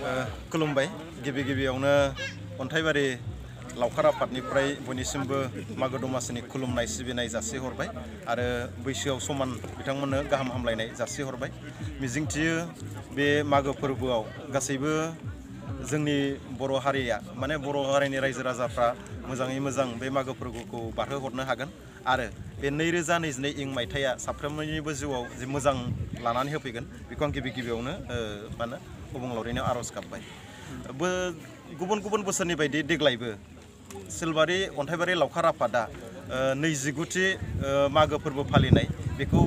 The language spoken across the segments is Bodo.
खुलुमबाय गिबियावनो अन्थाइबारि लावखार आफादनिफ्राय बयनिसिमबो मागो दमासिनि खुलुमनाय सिबिनाय जासिहरबाय आरो बैसोआव समान बिथांमोननो गाहाम हामलायनाय जासिहरबाय। मिजिंथियो बे मागो फोरबोआव गासैबो जोंनि बर' हारिया माने बर' हारिनि रायजो राजाफ्रा मोजाङै मोजां बे मागो फोरबोखौ बारहोहरनो हागोन आरो बे 2022 इं मायथाइया साफ्रोमनिबो जिउआव जे मोजां लानानै होफैगोन बेखौ आं गिबियावनो माने अबंलावरिनो आर'ज गाबबाय। गुबुन गुबुन बोसोरनि बायदि देग्लायबो सिलबारि अन्थाइबारि लावखार आफादा 29थि मागो फोरबो फालिनाय बेखौ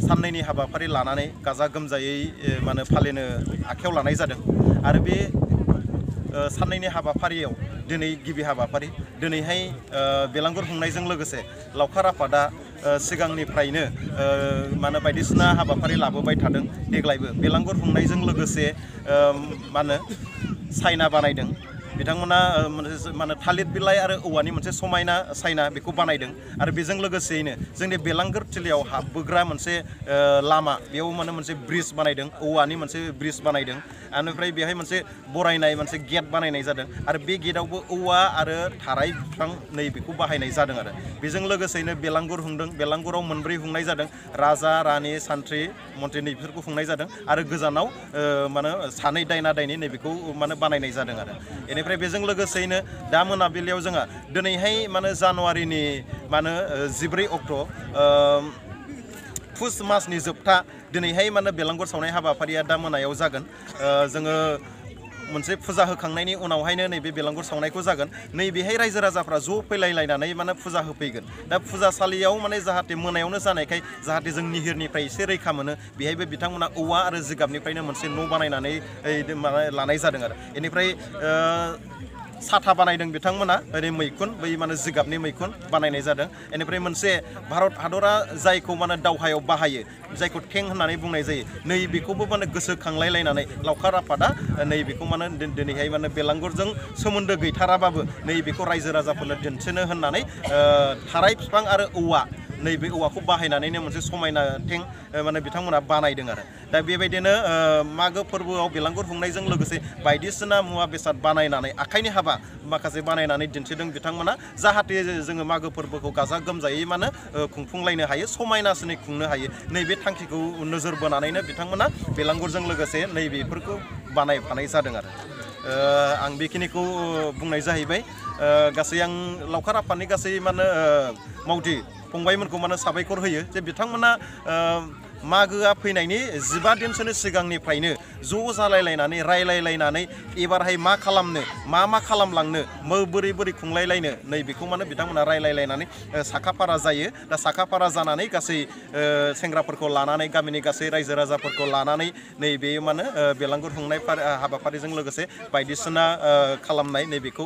साननैनि हाबाफारि लानानै गाजा गोमजायै माने फालिनो आखायाव लानाय जादों आरो बे साननैनि हाबाफारियाव दिनै गिबि हाबाफारि दिनैहाय बेलांगुर हुंनायजों लोगोसे लावखार आफादा सिगांनिफ्रायनो माने बायदिसिना हाबाफारि लाबोबाय थादों। देग्लायबो बेलांगुर हुंनायजों लोगोसे माने साइना बानायदों बिथांमोना माने थालिर बिलाइ आरो औवानि मोनसे समायना साइना बेखौ बानायदों आरो बेजों लोगोसेयैनो जोंनि बेलांगुर थिलियाव हाबबोग्रा मोनसे लामा बेयाव माने मोनसे ब्रिज बानायदों औवानि मोनसे ब्रिज बानायदों बेनिफ्राय बेहाय मोनसे बरायनाय मोनसे गेट बानायनाय जादों आरो बे गेटआवबो औवा आरो थाराय बिफां नैबेखौ बाहायनाय जादों आरो बेजों लोगोसेयैनो बेलांगुर हुंदों। बेलांगुराव मोनब्रै हुंनाय जादों राजा रानि सान्थ्रि मन्थ्रि नैबेफोरखौ हुंनाय जादों आरो गोजानाव माने सानै दायना दायनि नैबेखौ माने बानायनाय जादों आरो बेनिफ्राय बेजों लोगोसेयैनो दा मोनाबिलियाव जोंहा दिनैहाय माने जानुवारिनि माने 14 अक्ट' पुस मासनि जोबथा दिनैहाय माने बेलांगुर सावनाय हाबाफारिया दा मोनायाव जागोन। जोङो मोनसे फुजा होखांनायनि उनावहायनो नैबे बेलांगुर सावनायखौ जागोन। नैबेहाय रायजो राजाफ्रा ज' फैलायलायनानै माने फुजा होफैगोन। दा फुजासालियाव माने जाहाथे मोनायावनो जानायखाय जाहाथे जों निहिरनिफ्राय एसे रैखा मोनो बेहायबो बिथांमोना औवा आरो जिगाबनिफ्रायनो मोनसे न' बानायनानै लानाय जादों आरो बेनिफ्राय साथा बानायदों बिथांमोना ओरै मैखुन बै माने जिगाबनि मैखुन बानायनाय जादों। बेनिफ्राय मोनसे भारत हादरा जायखौ माने दावहायाव बाहायो जायखौ टेंक होननानै बुंनाय जायो नैबेखौबो माने गोसोखांलायलायनानै लावखार आफादा नैबेखौ माने दिनैहाय माने बेलांगुरजों सोमोन्दो गैथाराबाबो नैबेखौ रायजो राजाफोरनो दिन्थिनो होननानै थाराय बिफां आरो औवा नैबे औवाखौ बाहायनानैनो मोनसे समायना टेंक माने बिथांमोना बानायदों आरो दा बेबायदिनो मागो फोरबोआव बेलांगुर हुंनायजों लोगोसे बायदिसिना मुवा बेसाद बानायनानै आखाइनि हाबा माखासे बानायनानै दिन्थिदों बिथांमोना जाहाथे जोङो मागो फोरबोखौ गाजा गोमजायै माने खुंफुंलायनो हायो समायनासिनै खुंनो हायो नैबे थांखिखौ नोजोर बोनानैनो बिथांमोना बेलांगुरजों लोगोसे नैबेफोरखौ बानायफानाय जादों आरो आं बेखिनिखौ बुंनाय जाहैबाय। गासै आं लावखार आफादनि गासै माने मावथि फंबायमोनखौ माने साबायखर होयो जे बिथांमोना मागोआ फैनायनि 15 दिनसोनि सिगांनिफ्रायनो ज' जालायलायनानै रायलायलायनानै एबारहाय मा खालामनो मा खालामलांनो बोरै खुंलायलायनो नैबेखौ माने बिथांमोना रायलायलायनानै साखाफारा जायो। दा साखाफारा जानानै गासै सेंग्राफोरखौ लानानै गामिनि गासै रायजो राजाफोरखौ लानानै नैबे माने बेलांगुर हुंनाय हाबाफारिजों लोगोसे बायदिसिना खालामनाय नैबेखौ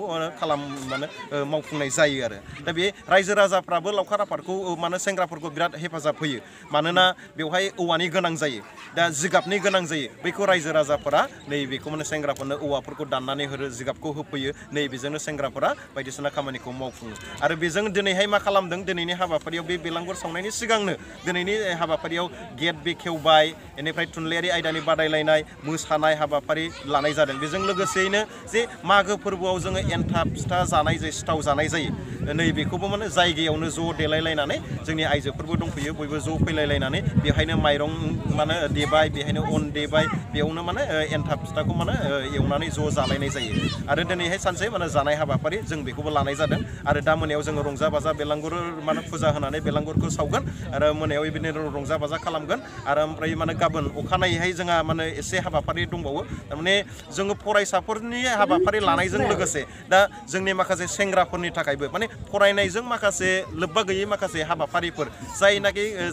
माने मावफुंनाय जायो आरो दा बे रायजो राजाफ्राबो लावखार आफादखौ माने सेंग्राफोरखौ बिराद हेफाजाब होयो मानोना बेवहाय औवानि गोनां जायो दा जिगाबनि गोनां जायो बैखौ रायजो राजाफोरा नैबेखौ माने सेंग्राफोरनो औवाफोरखौ दाननानै होरो जिगाबखौ होफैयो नैबेजोंनो सेंग्राफोरा बायदिसिना खामानिखौ मावफुङो आरो बेजों दिनैहाय मा खालामदों दिनैनि हाबाफारियाव बे बेलांगुर सावनायनि सिगांनो दिनैनि हाबाफारियाव गेट बेखेवबाय बेनिफ्राय थुनलाइयारि आयदानि बादायलायनाय मोसानाय हाबाफारि लानाय जादों। बेजों लोगोसेयैनो जे मागो फोरबोआव जोङो एन्थाब फिथा जानाय जायो सिथाव जानाय जायो नैबेखौबो माने जायगायावनो ज' देलायलायनानै जोंनि आइजोफोरबो दंफैयो बयबो ज' फैलायलायनानै बेवहायनो माइरं माने देबाय बेहायनो अन देबाय बेयावनो माने एन्थाब फिथाखौ माने एवनानै ज' जालायनाय जायो आरो दिनैहाय सानसे माने जानाय हाबाफारि जों बेखौबो लानाय जादों आरो दा मोनायाव जोङो रंजा बाजा बेलांगुर माने फुजा होनानै बेलांगुरखौ सावगोन आरो मोनायाव बिदिनो रंजा बाजा खालामगोन आरो ओमफ्राय माने गाबोन अखानायैहाय जोंहा माने एसे हाबाफारि दंबावो थारमाने जोङो फरायसाफोरनि हाबाफारि लानायजों लोगोसे दा जोंनि माखासे सेंग्राफोरनि थाखायबो माने फरायनायजों माखासे लोब्बा गैयै माखासे हाबाफारिफोर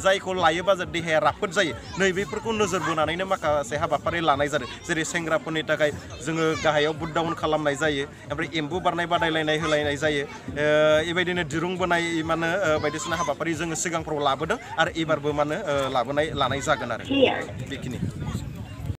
जायखौ लायोबा देहाया राफोद जायो नैबेफोरखौ नोजोर बोनानैनो माखासे हाबाफारि लानाय जादों जेरै सेंग्राफोरनि थाखाय जोङो गाहायाव बुट डाउन खालामनाय जायो ओमफ्राय एम्बु बारनाय बादायलायनाय होलायनाय जायो बेबायदिनो दिरुं बोनाय माने बायदिसिना हाबाफारि जोङो सिगांफ्राव लाबोदों आरो एबारबो माने लानाय जागोन आरो बेखिनि